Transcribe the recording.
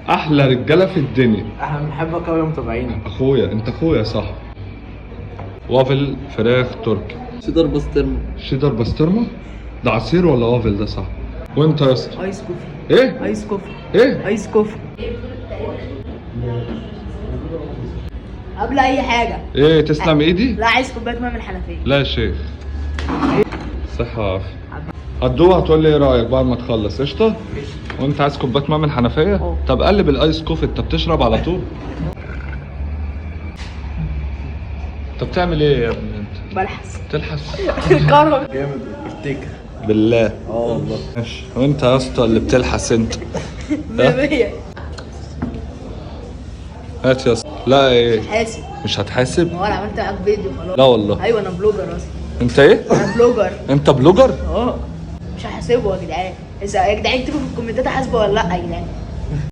احلى رجاله في الدنيا. احنا بنحبك قوي ومتابعينك. اخويا انت، اخويا صح. وافل فراخ تركي. شيدر بسطرمه. شيدر بسطرمه؟ ده عصير ولا وافل ده صح؟ وانت يا اسطى؟ ice coffee. ايه؟ ice coffee. ايه؟ ice coffee قبل اي حاجة. ايه تسلم ايدي؟ لا، عايز كوباية مية من الحنفية. لا يا شيخ، صحة وعافية. هتدوق هتقول لي ايه رأيك بعد ما تخلص. قشطة؟ وانت عايز كوباية مية من الحنفية؟ اه. طب قلب ال ice coffee، انت بتشرب على طول؟ انت بتعمل ايه يا ابني انت؟ بلحس. بتلحس؟ كهرباء. جامد افتكر. بالله. اه والله. ماشي. وانت يا اسطى اللي بتلحس انت؟ 100. هات يا اسطى. لا ايه؟ حاسب. مش هتحاسب؟ ما هو انا عملت معاك فيديو خلاص. لا والله. ايوه، انا blogger اصلا. انت ايه؟ انا blogger. انت blogger؟ اه، مش هحاسبه يا جدعان. يا جدعان اكتبوا في الكومنتات احاسبه ولا لا يا جدعان.